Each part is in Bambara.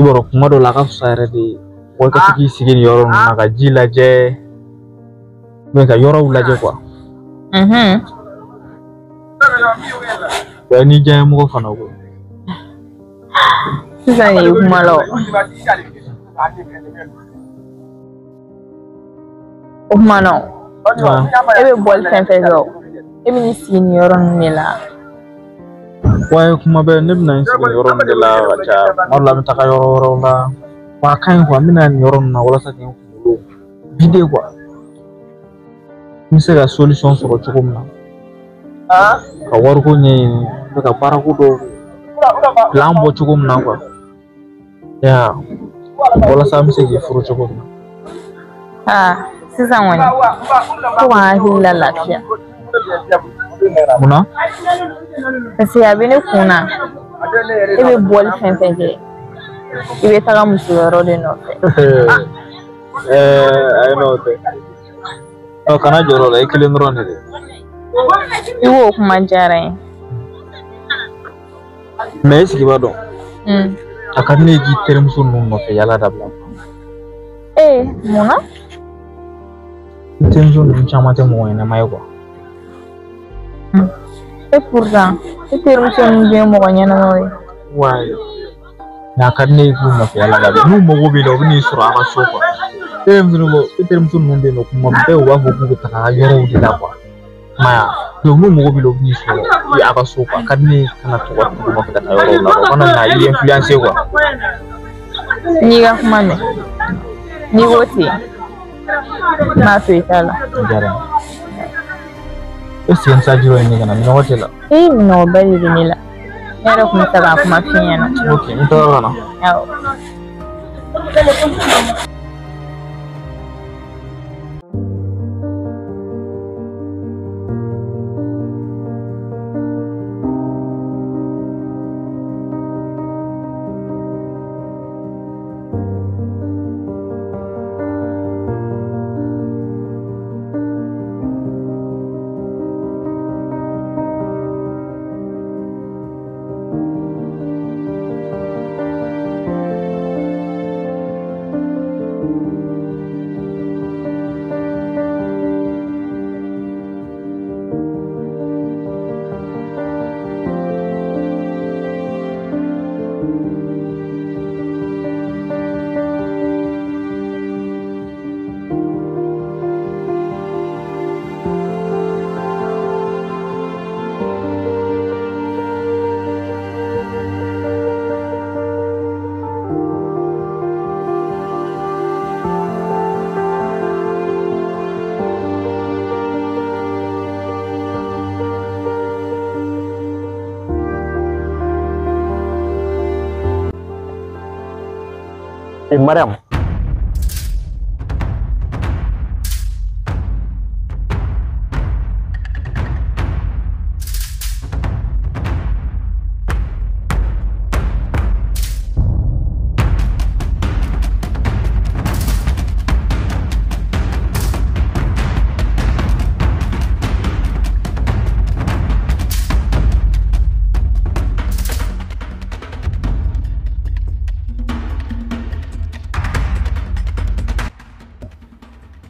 I b'a dɔn kuma dɔw la a ka fisa yɛrɛ de mɔgɔ ka se k'i sigi nin yɔrɔ ninnu na ka ji lajɛ ka yɔrɔw lajɛ quoi. Wa n'i diya mɔgɔ fana ko. Sisan de ye kuma la o. O kuma na e bɛ bɔli fɛn fɛn kɛ o, e bɛ n'i sigi nin yɔrɔ ninnu de la. Wa kuma bɛɛ ne bɛna n sigi nin yɔrɔ ninnu de la ka caya, kuma dɔ la n bɛ taga yɔrɔ wɛrɛw la. Wa a ka ɲi quoi, n bɛna nin yɔrɔ ninnu na walasa k'i kunkolo vider quoi. N bɛ se ka solution sɔrɔ cogo min na. Ka wariko ɲɛɲini, n bɛ ka baarako dɔw plan bɔ cogo min na quoi. Ya, walasa an bɛ se k'i furu cogo min na. Aa sisan kɔni fo k'an hakili la lafiya. Munna? Parce que a bɛ ne kun na, e bɛ bɔli fɛn fɛn kɛ, i bɛ taga muso wɛrɛ de nɔfɛ. Ayi n'o tɛ. Ɔ kana jɔrɔ o la, i kelen dɔrɔn de don. I k'o kuma diyara n ye. Mais est-ce que i b'a dɔn? A ka di ne ye k'i terimuso ninnu nɔfɛ yala dabila. Ee mun na? I terimuso ninnu caman tɛ mɔgɔ ɲɛnama ye quoi. Et pourtant, i terimuso ninnu dun ye mɔgɔ ɲɛnamaw ye. Wayi. Mais a ka di ne ye k'u nɔfɛ yala dabila. N'u mago b'i la, u bɛ n'i sɔrɔ a ka so quoi. E bɛ i terimuso ninnu bɛ yen nɔ kuma bɛɛ u b'a fɔ k'u bɛ taga yɔrɔw de la quoi. I m'a ye wa? Donc n'u mago b'i la, u bɛ n'i sɔrɔ a ka so quoi. A ka di ne ye kana to ka tugu u nɔfɛ ka taa yɔrɔw la quoi. U kana na i influencer quoi. N y'i ka kuma mɛn. N'i ko ten, n b'a to i ta la. O diyara n ye. Est-ce que n saji dɔ ɲini ka na minɔgɔ t'e la? Ee minɔgɔba de bɛ ne la. Ne yɛrɛ tun bɛ fɛ k'a kuma f'i ɲɛna. Ok, n taara ka na. Awɔ. E Mariam.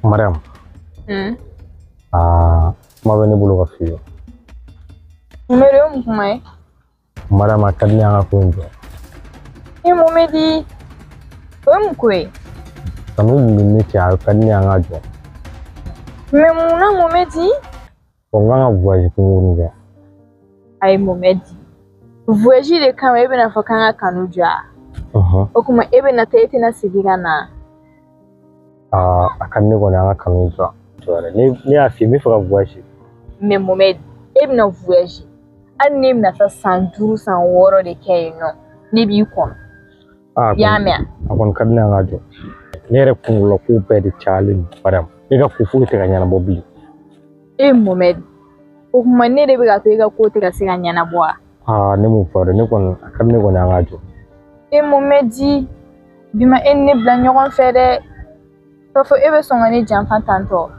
Mariam. Aa, kuma bɛ ne bolo ka f'i ye. Mohamed, o ye mun kuma ye? Mariam, a ka di ne ye an ka ko in jɔ. E Mohamed, o ye mun ko ye? Kanu min bɛ ne cɛ, a ka di ne ye an ka jɔ. Mais mun na Mohamed? Bon, n kan ka voyage kunkurunin kɛ. Ayi Mohamed, voyage de kama e bɛna fɔ k'an ka kanu jɔ a? O tuma e bɛna taa e tɛna segin ka na? Aa, a ka di ne kɔni an ka kanu jɔ. Ne y'a f'i ye n bɛ fɛ ka voyage. Mais Mohamed, e bɛna voyage. Hali n'e bɛna taa san 5 san 6 de kɛ yen nɔ, ne b'i kɔnɔ. I y'a mɛn? A kɔni ka di ne ye an ka jɔ. Ne yɛrɛ kunkolola ko bɛɛ de cayalen don Mariam. Ne ka ko foyi tɛ ka ɲɛnabɔ bilen. E Mohamed, o tuma ne de bɛ ka to e ka ko tɛ ka se ka ɲɛnabɔ wa? Aa, ne m'o fɔ dɛ, ne kɔni a ka di ne kɔni an ka jɔ. E Mohamed, bi ma e ni ne bila ɲɔgɔn fɛ dɛ. K'a fɔ e bɛ sɔn ka ne janfa tantɔ.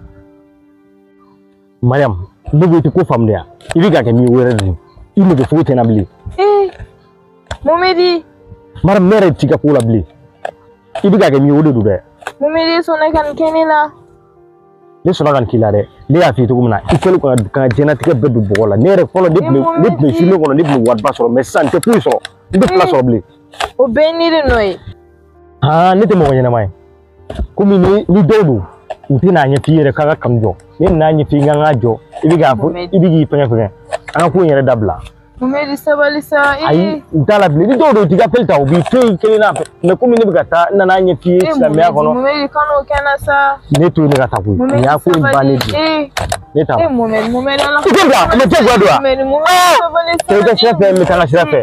Mariam, ne ko i tɛ ko faamu de ya? I bɛ ka kɛ min wɛrɛ de ye. I nege foyi tɛ n na bilen. Ee, Mohamed. Mariam ne yɛrɛ t'i ka ko la bilen. I bɛ ka kɛ min ye o de don dɛ. Mohamed sɔnna ka nin kɛ ne la. Ne sɔnna ka nin k'i la dɛ. Ne y'a f'i ye cogo min na i kɛlen ka diɲɛlatigɛ bɛɛ don bɔgɔ la. Ne yɛrɛ fɔlɔ ne tun bɛ journée kɔnɔ ne tun bɛ wariba sɔrɔ mais sisan n tɛ foyi sɔrɔ. N tɛ fila sɔrɔ bilen. O bɛɛ ye ne de nɔ ye. Aa ne tɛ mɔgɔ ɲɛnama ye. Komi ni dɔw don u tɛ n'a ɲɛf'i yɛrɛ k'an ka kanu jɔ. Ne nana ɲɛf'i ye k'an ka jɔ i bɛ k'a fɔ i bɛ k'i fɛngɛ fɛngɛ. An ka ko in yɛrɛ dabila. Mohamed sabali sa. Ayi u t'a la bilen ni dɔw don u t'i ka peli ta u b'i to yen kelen na mais komi ne bɛ ka taa n nana ɲɛf'i ye silamɛya kɔnɔ. Mohamed kan'o kɛ n na sa. Ne to yen ne ka taa koyi. Nin y'a ko in bannen bi. Ne t'a la. Mohamed Ala. I tɛ bila a ma diyagoya don wa? Mohamed sabali sa. I ka sira fɛ n bɛ taa n ka sira fɛ.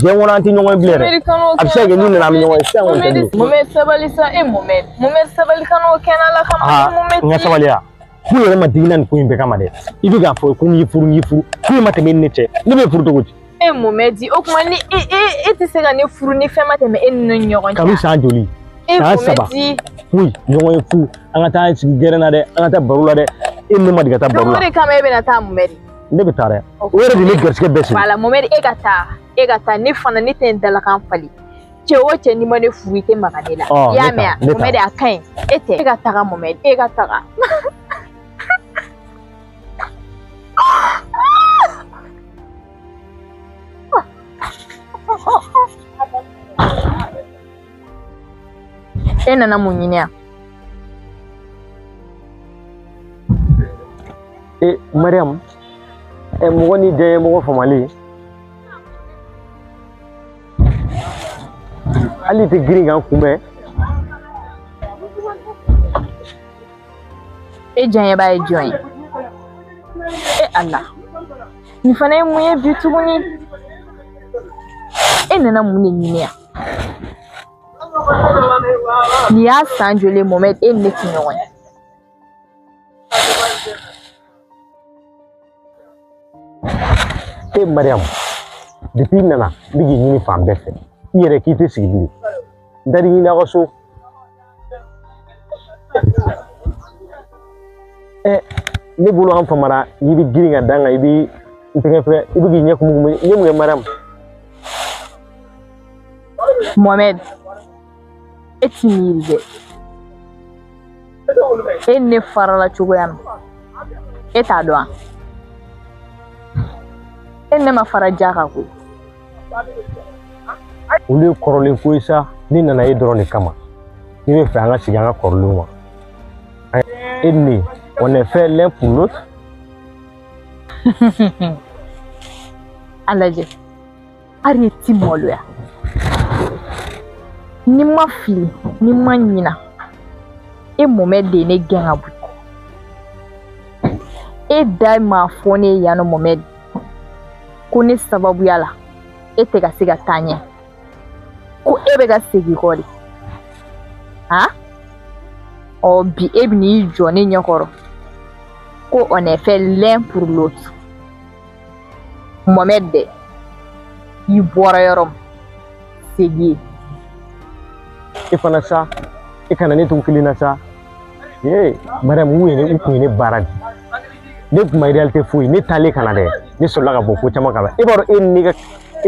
Diɲɛ kɔnɔ an tɛ ɲɔgɔn ye bilen dɛ. A bɛ se ka kɛ n'u nana an bɛ ɲɔgɔn ye sisan kɔni tɛ bilen. Mohamed sabali sa Mohamed. Mohamed sabali kan'o kɛ n na Ala kama. Aa n ka sabali ya. Ko yɛrɛ ma digi na nin ko in bɛɛ kama dɛ. I bɛ k'a fɔ ko n y'i furu n y'i furu. Ko in ma tɛmɛ e ni ne cɛ. Ne bɛ furu cogo di? Mohamed o tuma ni e tɛ se ka ne furu ni fɛn ma tɛmɛ e ni ne ni ɲɔgɔn cɛ. Kanu san joli? San saba. Foyi ɲɔgɔn ye fu. An ka taa sigi gɛrɛn na dɛ. An ka taa baro la dɛ. E ni ne ma deli ka taa baro la. O de kama e bɛna taa Mohamed. Ne bɛ taa dɛ. O yɛrɛ de ye ne garisɛgɛ bɛɛ siri. Voilà Mohamed e ka taa. E ka taa ne fana ne tɛ n dalakan falen. Cɛ o cɛ n'i ma ne furu i tɛ maga ne la. I y'a mɛn wa? Mohamed a ka ɲi. E tɛ. E ka taga Mohamed. E ka taga. E nana mun ɲini yan? Mariam, mɔgɔ ni den ye mɔgɔ famalen. Hali tɛ girin k'an kunbɛn. E diyaɲɛbaa ye jɔn ye? E Ala, nin fana ye mun ye bi tuguni? E nana mun de ɲini yan? Nin y'a san joli ye Mohamed e ni ne tɛ ɲɔgɔn ye? E Mariam, depuis i nana n bɛ k'i ɲini fan bɛɛ fɛ. I yɛrɛ k'i tɛ sigi bilen. N taar'i ɲini aw ka so. Ne bolo an famara n'i bɛ girin ka da n kan i bɛ n tɛgɛ fɛ i bɛ k'i ɲɛ kumu kumu n ye mun kɛ Mariam? Mohamed, e t'i miiri dɛ. E ni ne farala cogoya min, e t'a dɔn wa? E ni ne ma fara ja kan koyi. Olu ye kɔrɔlen ko ye sa, ne nana e dɔrɔn de kama. Ne bɛ fɛ an ka segin an ka kɔrɔlenw ma. E ni ne, on est fait l'un pour l'autre. A lajɛ, hali i ti maloya. Ni ma fili, ni ma ɲina, e Mohamed de ye ne gɛn ka bɔ i kɔ. E da m'a fɔ ne ye yan nɔ Mohamed ko ne sababuya la e tɛ ka se ka taa ɲɛ, ko e bɛ ka segin kɔ de. Han? Ɔ bi e bɛ n'i jɔ ne ɲɛkɔrɔ ko on est fait l'un pour l'autre. Mohamed dɛ, i bɔra yɔrɔ min, segin yen. E fana sa, e kana ne to kelen na sa. Ee Mariam, u kun ye ne baara de. Ne kun ma réalité foyi, ne taalen ka na dɛ, ne sɔrɔla ka bɔ ko caman kalama. E b'a dɔn e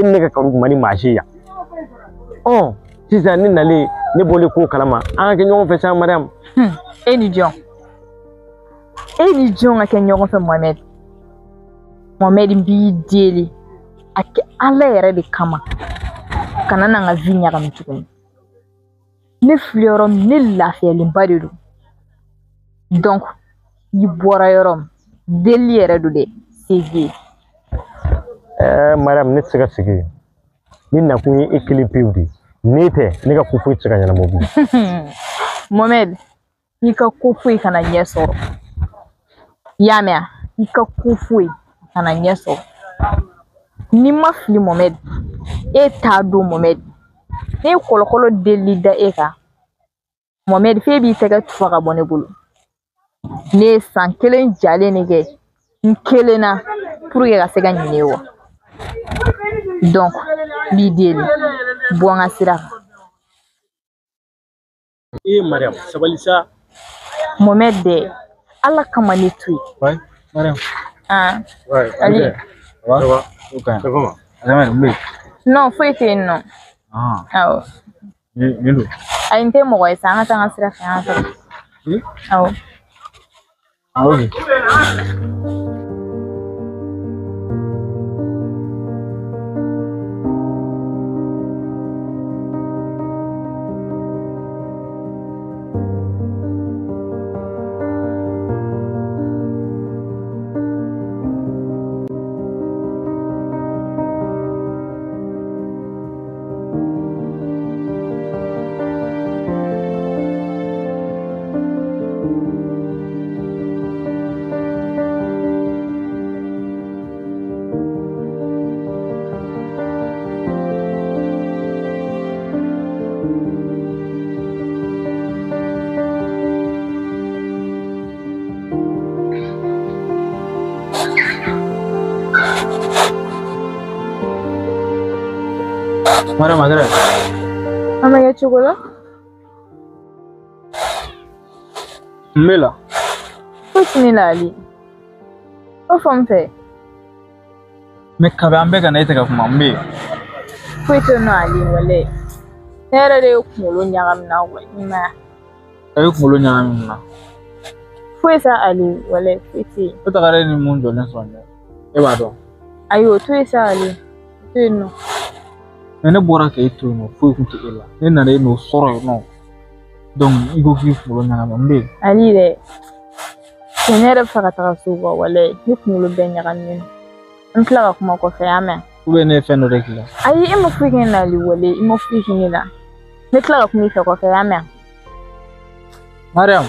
ni ne ka kanu kun man di maa si ye yan. Ɔ sisan ne nalen, ne bɔlen ko kalama, an ka kɛ ɲɔgɔn fɛ sa Mariam. E ni jɔn? E ni jɔn ka kɛ ɲɔgɔn fɛ Mohamed? Mohamed n b'i deli, a kɛ Ala yɛrɛ de kama, kana na n ka vie ɲagami tuguni. Ne filɛ yɔrɔ min, ne lafiyalenba de don. Donc i bɔra yɔrɔ min, deli yɛrɛ don dɛ, segin yen. Mariam, ne tɛ se ka segin yen. Ne nakun ye e kelen pewu de ye. Ne tɛ, ne ka ko foyi tɛ se ka ɲɛnabɔ bilen. Mohamed, i ka ko foyi kana ɲɛ sɔrɔ. I y'a mɛn wa? I ka ko foyi kana ɲɛ sɔrɔ. N'i ma fili Mohamed, e t'a dɔn Mohamed. Ne ye kɔlɔkɔlɔ delili da e kan. Mohamed f'e b'i tɛgɛ tufa ka bɔ ne bolo. Ne ye san kelen jalen de kɛ n kelen na pour que ka se ka ɲinɛ e kɔ. Donc n b'i deli, bɔ n ka sira kan. E Mariam, sabali sa. Mohamed dɛ, Ala kama ne to yen. Ouais, Mariam. Ah. Ouais, Ali. Ça va? Ça va? Ok. Ça va? Jamais, oui. Non, foyi tɛ yen nɔ. Awɔ. Nin don. Ayi n tɛ mɔgɔ ye sa, an ka taa an ka sira fɛ an ka taa. Awɔ. Ok. Mariam, a kɛra. An bɛ kɛ cogo la? N bɛ la. Foyi tɛ ne la Ali. O fɔ n fɛ. Mɛ kabi an bɛɛ ka na e tɛ ka kuma n bɛ yen. Foyi tɛ nɔ Ali walayi. Ne yɛrɛ de ye kunkolo ɲagami na wa i ma ye. A ye kunkolo ɲagami na. Foyi sa Ali walayi foyi tɛ yen. E tagara e ni mun jɔlen sɔrɔ ɲɛ e b'a dɔn. Ayi o to yen sa Ali o to yen nɔ. Mɛ ne bɔra k'e to yen nɔ foyi kun tɛ e la ne nana e n'o sɔrɔ yen nɔ donc i ko k'i kunkolo ɲagami n bɛ yen. Ali dɛ cɛ ne yɛrɛ bɛ fɛ ka taga so kuwa walayi ne kunkolo bɛɛ ɲagaminen don. N tila ka kuma kɔfɛ y'a mɛn. Ou ne ye fɛn dɔ de k'i la. Ayi e ma foyi kɛ ne la Ali walayi i ma foyi kɛ ne la. Ne tila ka kuma i fɛ kɔfɛ y'a mɛn. Mariam.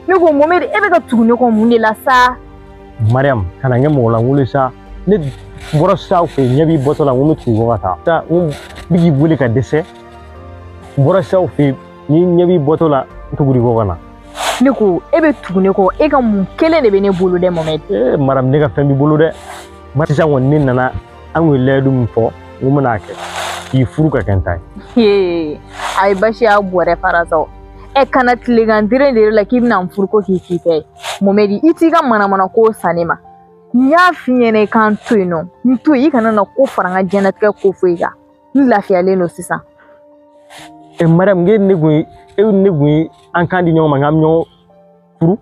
Ne ko Mohamed e bɛ ka tugu ne kɔ mun de la sa? Mariam kana kɛ mɔgɔ lankolon sa. Ne bɔra sa fɛ ɲɛ b'i bɔtɔ la n ko n bɛ tugu kɔ ka taa. N bɛ k'i wele ka dɛsɛ. N bɔra sa fɛ ni ɲɛ b'i bɔtɔ la n tugura i kɔ ka na. Ne ko e bɛ tugu ne kɔ e ka mun kelen de bɛ ne bolo dɛ Mohamed? Ee Mariam ne ka fɛn b'i bolo dɛ. Sisan kɔni ne nana an kun ye layidu min fɔ n ko n bɛna kɛ k'i furu ka kɛ n ta ye. A ye basi y'a bɔrɛ fara sa o. Ɛ kana tilegan dere de la k'i bɛna n furu ko k'i k'i tɛ Mohamed i t'i ka manamana ko san ne ma. N y'a f'i ɲɛna i k'an to yen nɔ n to yen i kana na ko fara n ka diɲɛlatigɛ ko foyi kan n lafiyalen don sisan. Ɛ Mariam e ni ne kun ye an kan di ɲɔgɔn ma k'an bɛ ɲɔgɔn furu.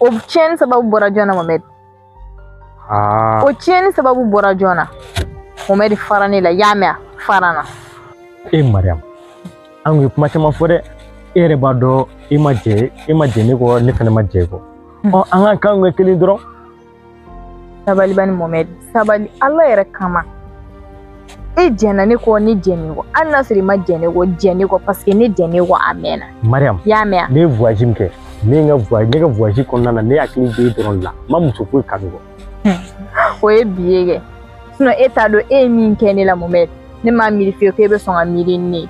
O tiɲɛni sababu bɔra jɔn na Mohamed? O tiɲɛni sababu bɔra jɔn na? Mohamed fara ne la i y'a mɛn fara n na. E Mariam an kun ye kuma caman fɔ dɛ. E yɛrɛ b'a dɔn e ma jɛ ne kɔ ne fana ma jɛ e kɔ. Ɔ an ka kan kɛ kelen dɔrɔn. Sabali bani Mohamed sabali Ala yɛrɛ kama. E jɛnna ne kɔ ne jɛnni kɔ hali n'a sɔrɔ i ma jɛn ne kɔ jɛn ne kɔ parce que ne jɛn kɔ a mɛnna. Mariam i y'a mɛn. Ne ye voyage min kɛ ne ka voyage kɔnɔna na ne hakili bɛ e dɔrɔn de la n ma muso foyi kanu kɔ. O ye bi ye kɛ sinon e t'a dɔn e ye min kɛ ne la Mohamed ne m'a miiri fiyewu k'e bɛ sɔn ka miiri ni ne ye.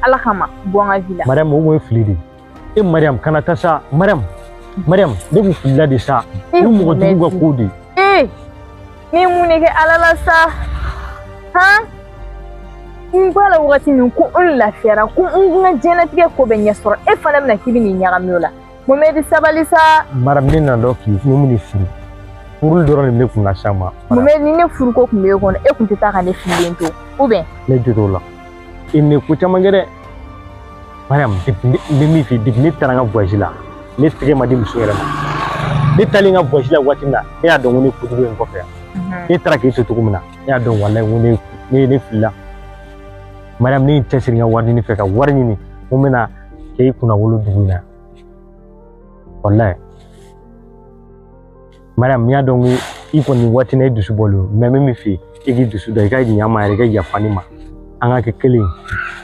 Ala kama bɔ n ka vi la. Mariam o kun ye fili de ye. E Mariam kana taa sa Mariam Mariam ne kun filila de sa. Ni mɔgɔ jugu ka ko de. Ee ne ye mun de kɛ Ala la sa han n b'a la wagati min ko n lafiyara ko n ka diɲɛlatigɛ ko bɛ ɲɛ sɔrɔ e fana bɛna k'i bɛ nin ɲagami o la Mohamed sabali sa. Mariam ne nana dɔn k'i mun de furu furu dɔrɔn de bɛ ne kun na sa ma. Mohamed ni ne furuko kun bɛ e kɔnɔ e kun tɛ taa ka ne fililen to ou bien. Ne jo t'o la. I ne ko caman kɛ dɛ. Mariam depuis ne bɛ min f'i ye depuis ne taara n ka voyage la ne tɛgɛ ma di muso yɛrɛ ma. Ne taalen n ka voyage la waati min na ne y'a dɔn ko ne kojugu ye n kɔfɛ yan. Ne taara k'e to cogo min na ne y'a dɔn walayi ko ne filila. Mariam ne ye n cɛsiri n ka wari ɲini fɛ ka wari ɲini ko n bɛna k'e kunna wolo dugu in na. Walayi. Mariam n y'a dɔn ko i kɔni waati na i dusu bɔlen don mɛ n bɛ min f'i ye i k'i dusu da i ka ɲa n ma yɛrɛ i ka yafa ne ma. An ka kɛ kelen ye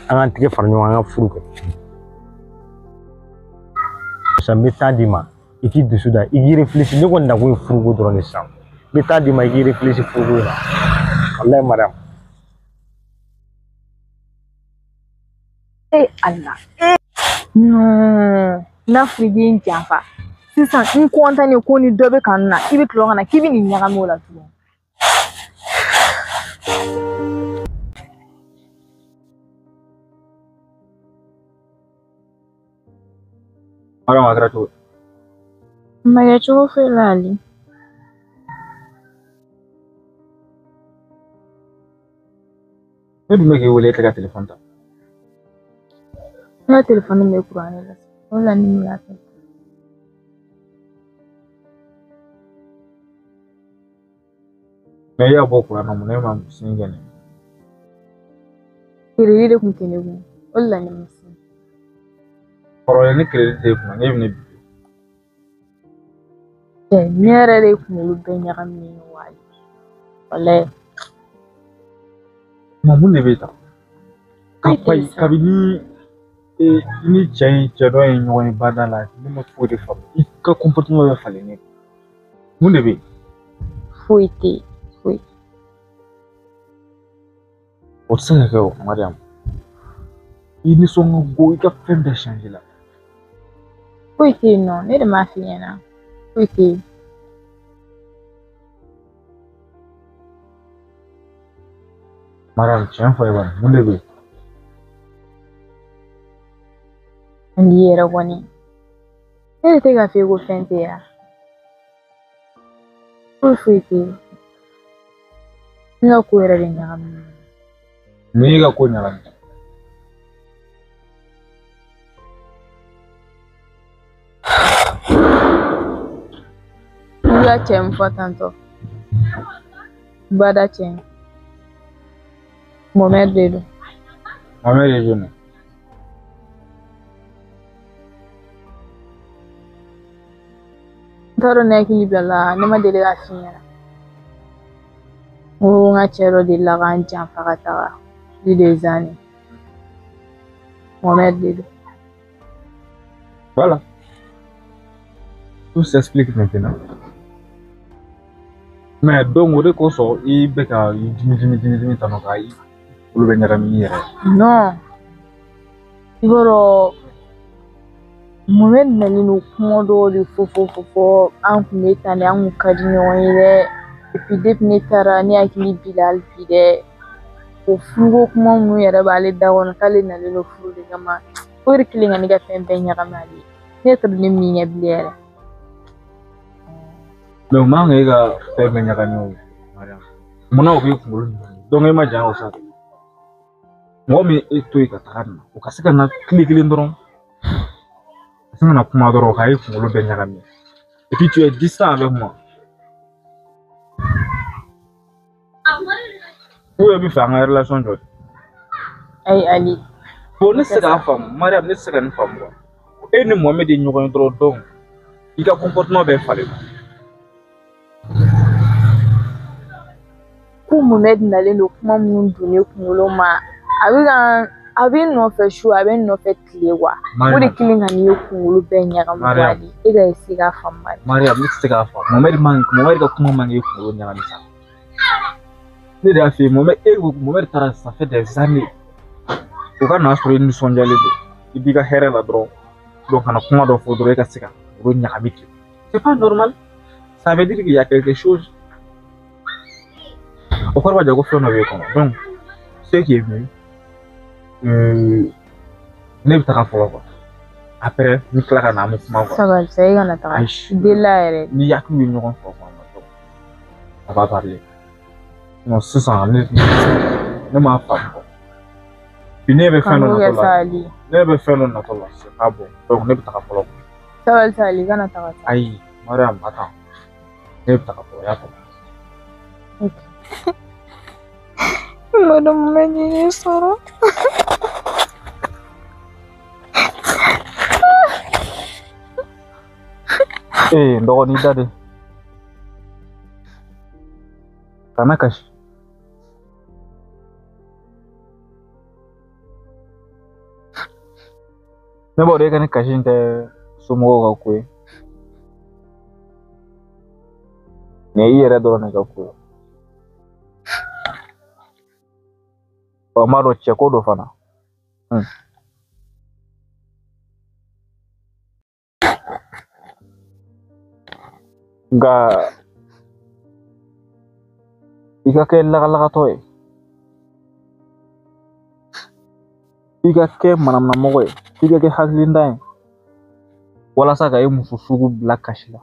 an k'an tɛgɛ fara ɲɔgɔn kan an ka furu kɛ. Sisan n bɛ taa d'i ma I k'i dusu da, i k'i réfléchir. Ne kɔni nakun ye furuko dɔrɔn de sisan. N bɛ taa d'i ma, i k'i réfléchir furuko in na. Walayi Mariam. E Ala. Non, n'a fɔ i ye n janfa. Sisan n kɔntannen ko ni dɔ bɛ kanu na, i bɛ tila ka na k'i bɛ nin ɲagami o la tuguni. Mariam, a kɛra cogo di? Ma kɛ cogo foyi la Ali. Ne dun bɛ k'i wele e tɛ ka telefɔni ta. Ne ka telefɔni bɛ kuran de la, o de la ne m'i appel. Mais i y'a bɔ kuran na mun na e ma sin kɛ ne? Crédit de kun tɛ ne kun, o de la ne ma sin. Kɔrɔlen ni crédit t'e kunna, ne bɛ ne bi. Ne yɛrɛ de kunkolo bɛɛ ɲagaminen don wa Ali. Walayi. Ma mun de bɛ tan? Ka kabini i ni cɛ in cɛ dɔ ye ɲɔgɔn ye bada la, ne ma foyi de faamu. I ka comportement bɛɛ falen ne. Mun de bɛ yen? Foyi tɛ yen, foyi. O tɛ se ka kɛ o, Mariam. I nisɔn ka go, i ka fɛn bɛɛ changer la. Foyi tɛ yen nɔ, ne de m'a f'i ɲɛna. Foyi tɛ yen. Mariam, tiɲɛ fɔ e bani, mun de bɛ yen? Ali yɛrɛ kɔni, ne de tɛ k'a f'i ye ko fɛn tɛ yan. Foyi foyi tɛ yen. Ne ka ko yɛrɛ de ɲagaminen don. Mun y'i ka ko ɲagami? I ka cɛ min fɔ tantɔ, bada cɛ in, Mohamed de don. Mohamed ye jɔn ye? N t'a dɔn ne hakili bilala, ne ma deli k'a f'i ɲɛna. N ko n ka cɛ dɔ delila ka n janfa ka taga plus des années. Mohamed de don. Voilà. Tout s'explique maintenant. Mais donc o de kosɔn i bɛ ka i dimi dimi dimi dimi tan nɔ ka i olu bɛ ɲagami i yɛrɛ. Non. I b'a dɔn Mohamed nalen don kuma dɔw de fɔ fɔ fɔ fɔ an kun bɛ tan de, an kun ka di ɲɔgɔn ye dɛ. Et puis depuis ne taara ne hakili b'i la hali bi dɛ. O furuko kuma minnu yɛrɛ b'ale da kɔnɔ k'ale nalen don furu de kama. O de kɛlen ka ne ka fɛn bɛɛ ɲagami ale ye. Ne t'a dɔn ne min kɛ bilen yɛrɛ. Mais o man kan k'e ka fɛn bɛɛ ɲagami o, Mariam. Munna o b'i kunkolo ɲagami? Donc e ma jan o sa. Mɔgɔ min e to yen ka taga nin na, o ka se ka na tile kelen dɔrɔn. Ka se ka na kuma dɔrɔn k'a ye kunkolo bɛɛ ɲagami. Et puis tu es distant avec moi. Ou e bɛ fɛ an ka relation jɔ de? Ayi Ali. Bon, ne tɛ se k'a faamu, Mariam, ne tɛ se ka nin faamu quoi. E ni Mohamed ye ɲɔgɔn ye dɔrɔn donc i ka comportement bɛɛ falen. Ko Mohamed nalen don kuma minnu don ne kunkolo ma, a bɛ ka a bɛ n nɔfɛ su, a bɛ n nɔfɛ tile wa. O de kɛlen ka ne kunkolo bɛɛ ɲagami Ali. E ka essayer k'a faamu. Mariam, ne tɛ se k'a faamu. Mohamed man, Mohamed ka kuma man k'e kunkolo ɲagami sa. Ne de y'a f'i ye, Mohamed, e ko Mohamed taara ça fait des années. O ka n'a sɔrɔ i nisɔndiyalen don. I b'i ka hɛrɛ la dɔrɔn. Donc kana kuma dɔ fɔ dɔrɔn e ka se ka kunkolo ɲagami ten. C'est pas normal. Ça veut dire qu'il y a quelque chose. O kɔrɔ b'a jira ko fɛn dɔ b'e kɔnɔ. Donc ce qui est mieux, ne bɛ taga fɔlɔ quoi. Après n bɛ tila ka na an bɛ kuma quoi. Sabali sa, e kana taga. Ayi. Delila yɛrɛ. Ni hakiliw ye ɲɔgɔn sɔrɔ kuma min na, donc on va parler. Non, sisan ne m'a faamu quoi. Puis ne bɛ fɛn dɔ natɔ la. Ne bɛ fɛn dɔ natɔ la, c'est pas bon. Donc ne bɛ taga fɔlɔ. Sabali sa Ali, kana taga sa. Ayi, Mariam, attends. Ne bɛ taga fɔlɔ, i y'a faamu. Ok. Madame Mohamed ye ne sɔrɔ. Ee, n dɔgɔnin da de. Kana kasi. Ne b'a dɔn e ka ne kasi in tɛ somɔgɔw ka ko ye. Nin ye i yɛrɛ dɔrɔn de ka ko ye. Wa n b'a dɔn cɛ ko don fana. Nka i ka kɛ lakalakatɔ ye, i ka kɛ manamanamɔgɔ ye, i ka kɛ hakilintan ye walasa ka e muso sugu bila kasi la.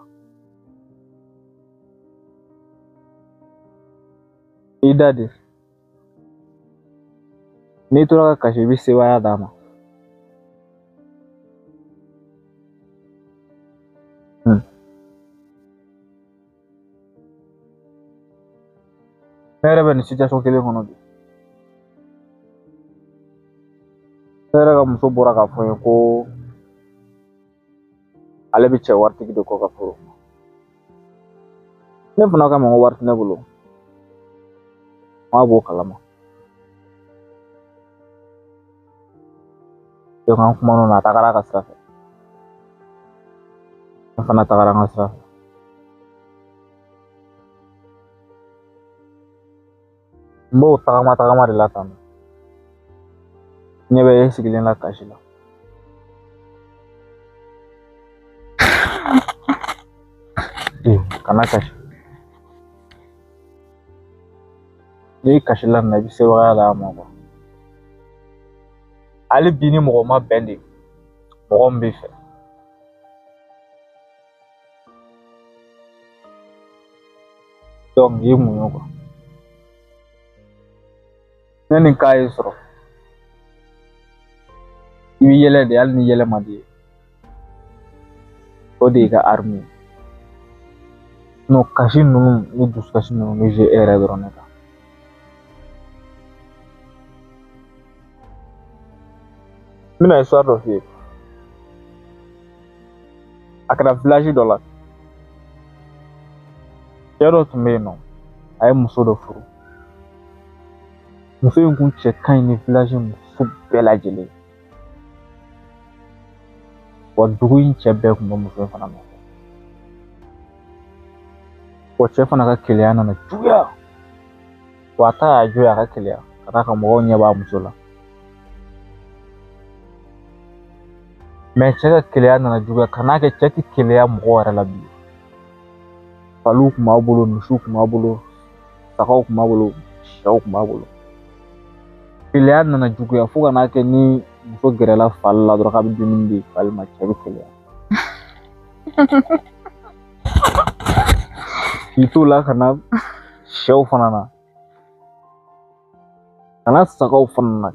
I da de, n'i tora ka kasi i bɛ sebaaya d'a ma. Ne yɛrɛ bɛ nin situation kelen kɔnɔ bi. Ne yɛrɛ ka muso bɔra k'a fɔ n ye ko ale bɛ cɛ waritigi de kɔ ka furu. Ne fana k'a ma ko wari tɛ ne bolo. N k'a b'o kalama. Donc an kumana o la, a tagara a ka sira fɛ. Ne fana tagara n ka sira fɛ. N b'o tagama tagama de la tan. Ɲɛ bɛ e sigilen la kasi la. Kana kasi. N'i kasila nin na i bɛ sebagaya d'a ma kuwa. Hali bi ni mɔgɔ ma bɛn de, mɔgɔ min b'i fɛ. Donc i muɲu kuwa. Ne nin cas y'i sɔrɔ, i bɛ yɛlɛ de hali ni yɛlɛ man di ye. O de y'i ka arme ye. Non, kasi ninnu ni dusukasi ninnu bɛ jouer e yɛrɛ dɔrɔn de kan. N bɛna histoire dɔ f'i ye. A kɛra village dɔ la. Cɛ dɔ tun bɛ yen nɔ, a ye muso dɔ furu. Muso in kun cɛ ka ɲi ni village muso bɛɛ lajɛlen ye. Wa dugu in cɛ bɛɛ tun bɛ muso in fana nɔfɛ. Wa cɛ fana ka keleya nana juguya. Wa a ta y'a jo ye a ka keleya ka d'a kan mɔgɔw ɲɛ b'a muso la. Mais cɛ ka keleya nana juguya ka n'a kɛ cɛ tɛ keleya mɔgɔ yɛrɛ la bilen. Faliw tun b'a bolo, misiw tun b'a bolo, sagaw tun b'a bolo, sɛw tun b'a bolo. Keleya nana juguya fo ka n'a kɛ ni muso gɛrɛla fali la dɔrɔn k'a bɛ dumuni di fali ma, cɛ bɛ keleya. K'i t'o la ka na sɛw fana na, ka na sagaw fana na,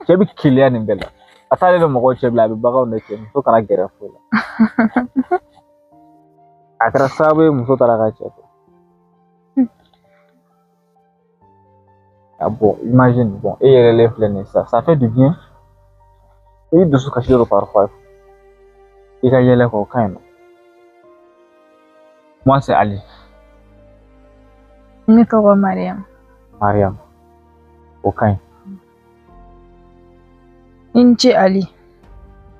cɛ bɛ keleya nin bɛɛ la. A t'ale bɛ mɔgɔw cɛ bila, a bɛ baganw de cɛ, muso kana gɛrɛ foyi la. A kɛra sababu ye muso taara ka cɛ to. Ah bon, imagine, bon, e yɛrɛlen filɛ nin ye sisan, ça fait du bien. I dusu kasi dɔ parfois. I ka yɛlɛ kɔ, o ka ɲi nɔ. Moi c'est Ali. Ne tɔgɔ Mariam. Mariam, o ka ɲi. I ni ce Ali.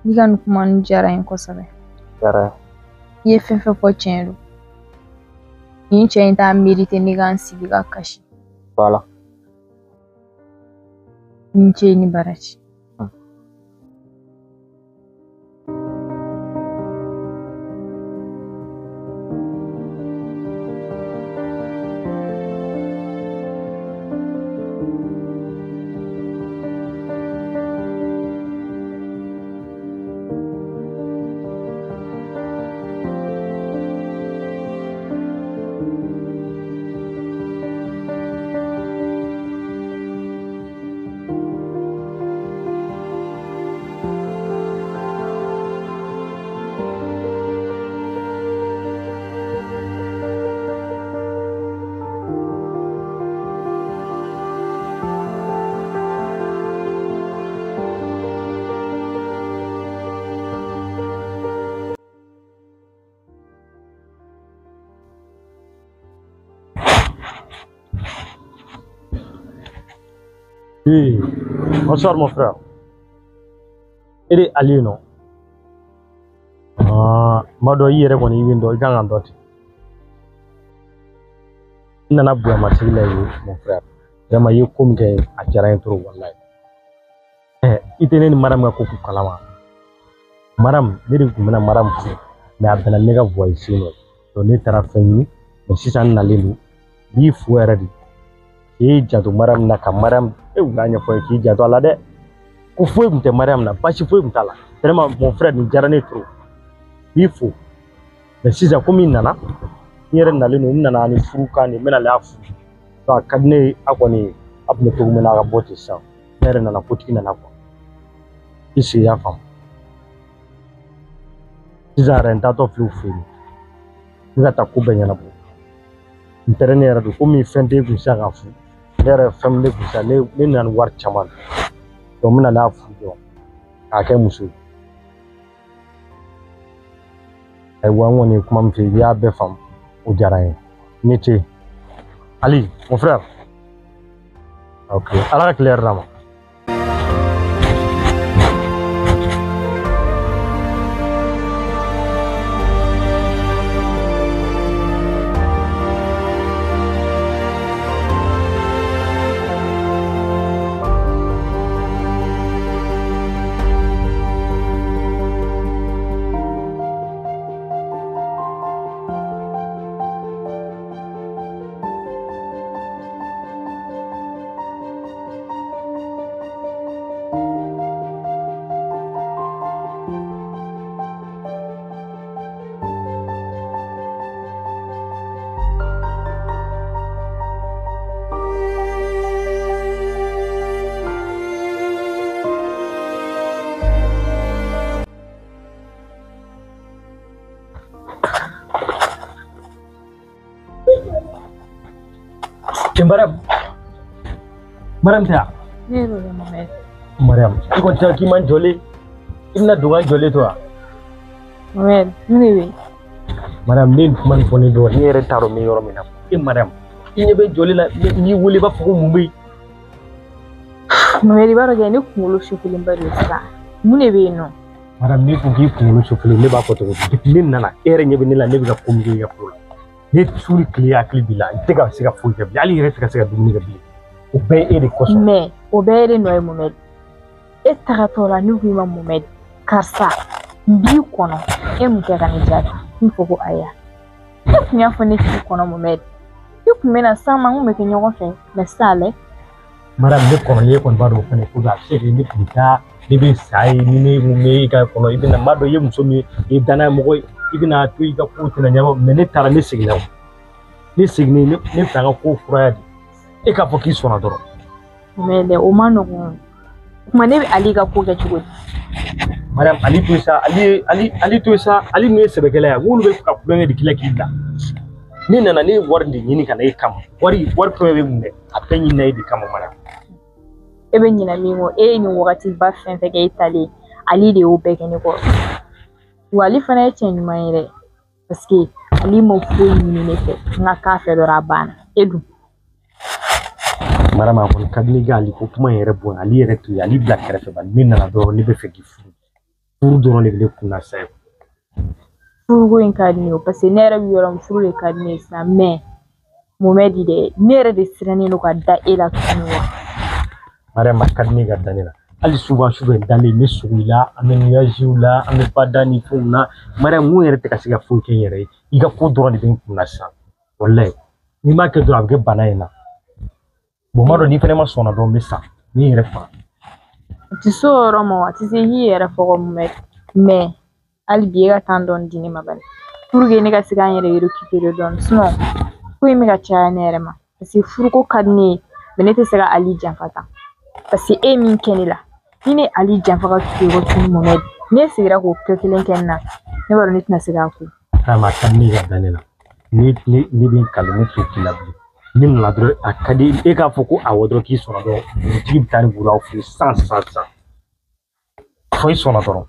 I ka nin kuma ninnu diyara n ye kosɛbɛ. Diyara. I ye fɛn fɛn fɔ tiɲɛ don. Nin cɛ in t'a mérité ne ka n sigi ka kasi. Voilà. I ni ce i ni baraji. Oui, bonsoir mon frère. E de Ali nɔ. Ah, ma dɔn i yɛrɛ kɔni i bɛ n dɔn, i kan ka n dɔn ten. N nana bonyamasigi la yen mon frère. Vraiment i ye ko min kɛ a diyara n ye trop walayi. I tɛ ne ni Mariam ka ko kun kalama. Mariam ne de tun bɛna Mariam furu mais a bɛnna ne ka voyage sen nɔ. Donc ne taara fɛn ɲini mais sisan n nalen don n b'i fo yɛrɛ de. K'i janto Mariam na ka Mariam e kun y'a ɲɛfɔ n ye k'i janto a la dɛ. Ko foyi tun tɛ Mariam na baasi foyi tun t'a la. Vraiment mon frère nin diyara ne ye trop. N b'i fo. Mais sisan komi n nana n yɛrɛ nalen don n nana ni furu kan de n bɛna a furu. Donc a ka di ne ye a kɔni a tun bɛ cogo min na a ka bɔ ten sisan. Ne yɛrɛ nana kotigi nana quoi. I sigi i y'a faamu. Sisan yɛrɛ n taatɔ filɛ u fɛ yen. N bɛ ka taa ko bɛɛ ɲɛnabɔ. N tɛrɛ ne yɛrɛ don komi fɛn tɛ e kun sisan k'a furu. Ne yɛrɛ fɛn min ne kun sisan ne nana ni wari caman de. Donc n bɛna n'a furu dɔrɔn k'a kɛ muso ye. Ayiwa n kɔni ye kuma min f'i ye i y'a bɛɛ faamu o diyara n ye. I ni ce. Ali mon frère. Ok ala ka tile hɛrɛ d'a ma. Mariam, Mariam tɛ yan? Ne yɛrɛ de Mohamed. Mariam, i kɔni tɛ k'i man jɔlen, i bɛna don ka jɔlen to wa? Mohamed, mun de bɛ yen? Mariam, ne ye kuma nin fɔ ne dɔrɔn, ne yɛrɛ t'a dɔn n bɛ yɔrɔ min na. E Mariam, i ɲɛ bɛ jɔlen la, n y'i wele i b'a fɔ ko mun bɛ yen? Mohamed, i b'a dɔn kɛ ne kunkolo sufulenba don sisan. Mun de bɛ yen nɔ? Mariam, ne ko k'i kunkolo sufulen, ne b'a fɔ cogo di? Depuis ne nana, e yɛrɛ ɲɛ bɛ ne la, ne bɛ ka ko min kɛ i ka ko la. Ne su ni tile hakili b'i la, n tɛ ka se ka foyi kɛ bilen, hali i yɛrɛ tɛ ka se ka dumuni kɛ bilen. O bɛɛ ye e de kosɔn. Mais o bɛɛ ye de nɔ ye Mohamed. E tagatɔ la ne ko i ma Mohamed, karisa n b'i kɔnɔ, e mun kɛ ka ne jaabi? N fɔ ko ayiwa. E kun y'a fɔ ne k'i kɔnɔ Mohamed. I kun bɛ na s'an ma, n kun bɛ kɛ ɲɔgɔn fɛ, mais sisan lɛ. Mariam, ne kɔnɔlen e kɔni b'a dɔn o fɛnɛ ko a bɛ se ka kɛ ne tun bɛ taa ne bɛ sa ye ni ne mun bɛ e ka kɔnɔ i bɛna n b'a dɔn i ye muso min ye i ye danaya mɔgɔ ye i bɛna to i ka kow tɛna ɲɛnabɔ mais ne taara ne seginna o ne seginnen ne fɛ an ka kow furaya de e k'a fɔ k'i sɔnna dɔrɔn. Mais dɛ o ma nɔgɔn o tuma ne bɛ Ali ka ko kɛ cogo di? Mariam, Ali to sa, Ali to sa, Ali min ye sɛbɛkɛla ye n'olu bɛ ka kulonkɛ de k'i la k'i bila. Ne nana ne ye wari de ɲini ka na e kama wari fɛn fɛn bɛ mun dɛ a bɛɛ ɲinina e de kama Mariam. E bɛ ɲinɛ min kɔ e ye nin wagatiba fɛn fɛn kɛ e talen Ali de y'o bɛɛ kɛ ne kɔrɔ. Wa Ali fana ye cɛ ɲuman ye dɛ parce que Ali ma foyi ɲini ne fɛ n ka k'a fɛ dɔrɔn a banna e dun. Mariam, a kɔni ka di ne ka Ali ko kuma in yɛrɛ bɔ Ali yɛrɛ to yen Ali bila kɛrɛfɛ bani ne nana dɔrɔn ne bɛ fɛ k'i furu furu dɔrɔn de bɛ ne kun na sisan. Furuko in ka di ne ye parce que ne yɛrɛ bɛ yɔrɔ min furu de ka di ne ye sisan mais Mohamed dɛ ne yɛrɛ de sirannen don ka da e la tuguni wa. Mariam, a ka di ne ka da ne la hali souvent sufɛ n dalen n bɛ sogo i la an bɛ nuagew la an bɛ bada ni fɛnw na Mariam mun yɛrɛ tɛ ka se ka foyi kɛ n yɛrɛ ye i ka ko dɔrɔn de bɛ n kun na sisan walayi n'i m'a kɛ dɔrɔn a bɛ kɛ bana ye n na bon n b'a dɔn n'i fɛnɛ ma sɔnna dɔrɔn n bɛ sa n bɛ n yɛrɛ faga. A tɛ se o yɔrɔ ma a tɛ se k'i yɛrɛ faga Mohamed mais hali bi e ka temps dɔɔni di ne ma bani pour que ne ka se k'an yɛrɛ récupérer dɔɔni sinon ko in bɛ ka caya ne yɛrɛ ma parce que furuko ka di ne ye mais ne tɛ se ka Ali janfa tan parce que e ye min kɛ ne la ni ne Ali janfa ka tugu i kɔ tuguni Mohamed ne seginna k'o kɛ kelen kɛ n na ne b'a dɔn ne tɛna se k'a ko. Mariam, a ka di ne ye ka da ne la ne bɛ n kali ne t'o k'i la bilen. Ne nana dɔrɔn a ka di e k'a fɔ ko awɔ dɔrɔn k'i sɔnna dɔrɔn dugutigi bɛ taa ni buru aw fɛ yen sisan sisan sisan fo i sɔnna dɔrɔn.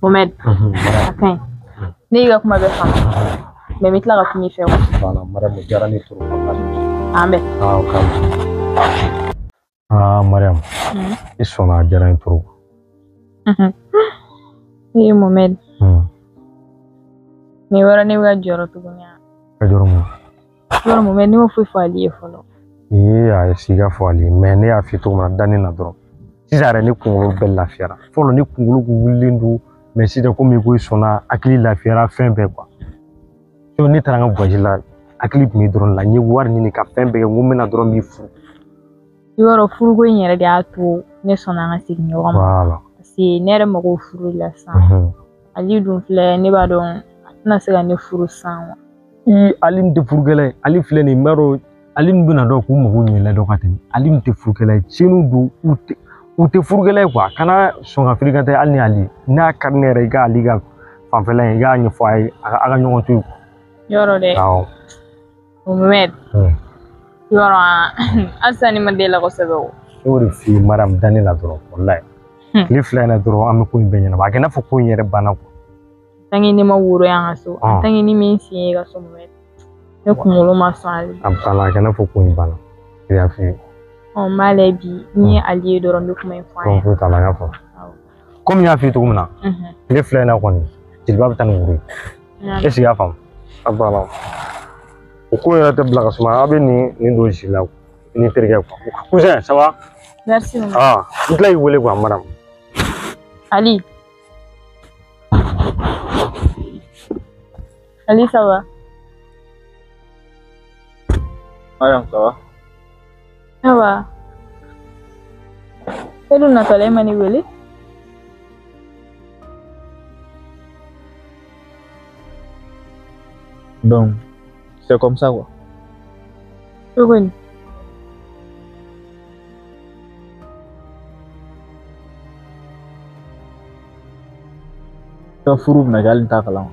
Mohamed, a ka ɲi ne y'i ka kuma bɛɛ faamu mais n bɛ tila ka kuma i fɛ wa. Voilà Mariam, o diyara ne trop. An bɛn. Ah o ka ɲi. Ah Mariam, i sɔnna a diyara n ye trop. Ee Mohamed. Nin yɔrɔ ne bɛ ka jɔrɔ tuguni. Ka jɔrɔ mun? I Yɔrɔ mun bɛ ne ma foyi fɔ Ale ye fɔlɔ. Ee a ye siga fɔ ale ye mais ne y'a f'i cogo min na da ne na dɔrɔn. Sisan yɛrɛ ne kunkolo bɛɛ lafiyara. Fɔlɔ ne kunkolo kun wulilen don mais sisan komi i ko i sɔnna hakili lafiyara fɛn bɛɛ quoi. So ne taara n ka voyage la hakili tun bɛ dɔrɔn la n ye wari ɲini ka fɛn bɛɛ kɛ n ko n bɛna dɔrɔn n b'i furu. I b'a dɔn furuko in yɛrɛ de y'a to ne sɔnna an ka segin ɲɔgɔn ma. Voilà. Parce que ne yɛrɛ mago furu la sisan. Ali dun filɛ ne b'a dɔn a tɛna se ka ne furu sisan wa. I Ali nin tɛ furukɛla ye. Ali filɛ nin ye n b'a dɔn Ali nin bɛna dɔn k'u mago ɲɛna dɔn ka tɛmɛ. Ali nin tɛ furukɛla ye. Tiɲɛniw don u tɛ furukɛla ye quoi. Kana sɔn ka firikan tɛ hali ni Ali. N'a ka di ne yɛrɛ i ka Ali ka fanfɛla in i k'a ɲɛfɔ a ye a ka ɲɔgɔn to yen. Yɔrɔ dɛ. Awɔ. Mohamed. Yɔrɔ halisa ne ma den la kosɛbɛ o. Ne y'o de f'i ye Mariam da ne la dɔrɔn walayi. Tile 2 in na dɔrɔn an bɛ ko in bɛɛ ɲɛnabɔ a kɛ i n'a fɔ ko in yɛrɛ banna quoi. Tant que ne ma woro y'an ka so, tant que ni min sen ye ka so Mohamed, ne kunkolo ma sɔn hali. A banna a kɛ i n'a fɔ ko in banna. Ne y'a f'i ye. Ɔ n b'a lajɛ bi ni ye Ali ye dɔrɔn n bɛ kuma in fɔ a ɲɛna. Foyi t'a la n y'a faamu. Komi n y'a f'i ye cogo min na. Tile 2 in na kɔni Jeliba bɛ taa ni woro ye. Est ce que i y'a faamu? A banna. O ko yɛrɛ tɛ bila ka suma a bɛ nin don si la ni terikɛ quoi. Cousin ça va? Merci. Ah n tila k'i wele quoi madame. Ali. Ali ça va? Mariam ça va? Ça va. E dun natɔla e ma ne wele? Donc c'est comme ça quoi. Cogo di? Ka furu bɛna kɛ hali n t'a kalama.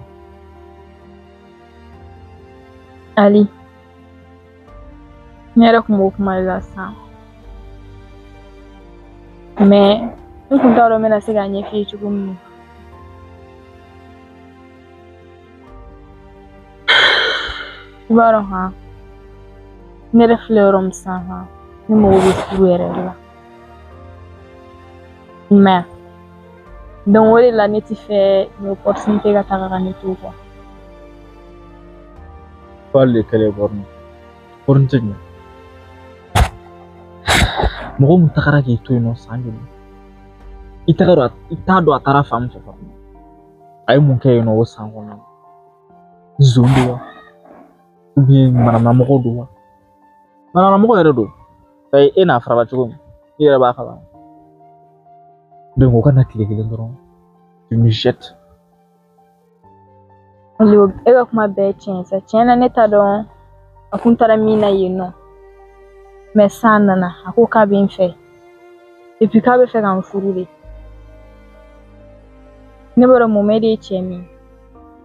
Ali, ne yɛrɛ kun b'o kuma de la sisan. Mais n kun t'a dɔn n bɛna se k'a ɲɛf'i ye cogo min na. I b'a dɔn han, ne yɛrɛ filɛ yɔrɔ min sisan han, ne mago bɛ furu yɛrɛ de la. I m'a ye? Donc o de la ne ti fɛ nin opportunité ka taga ka ne to quoi. Parle de quelle opportunité jumɛn? Mɔgɔ min tagara k'i to yen nɔ san joli? I t'a dɔn a taara fan min fɛ fɔlɔ. A ye mun kɛ yen nɔ o san kɔnɔna na? Zon don wa? Ou bien manamanamɔgɔ don wa? Manamanamɔgɔ yɛrɛ don. E n'a farala cogo min, i yɛrɛ b'a kalama. Donc o kana tile kelen dɔrɔn, tu me jettes. Ali, e ka kuma bɛɛ ye tiɲɛ ye sa. Tiɲɛ na ne t'a dɔn a kun taara min na yen nɔ. Mais san nana a ko k'a bɛ n fɛ. Et puis k'a bɛ fɛ ka n furu de. Ne b'a dɔn Mohamed ye cɛ min ye,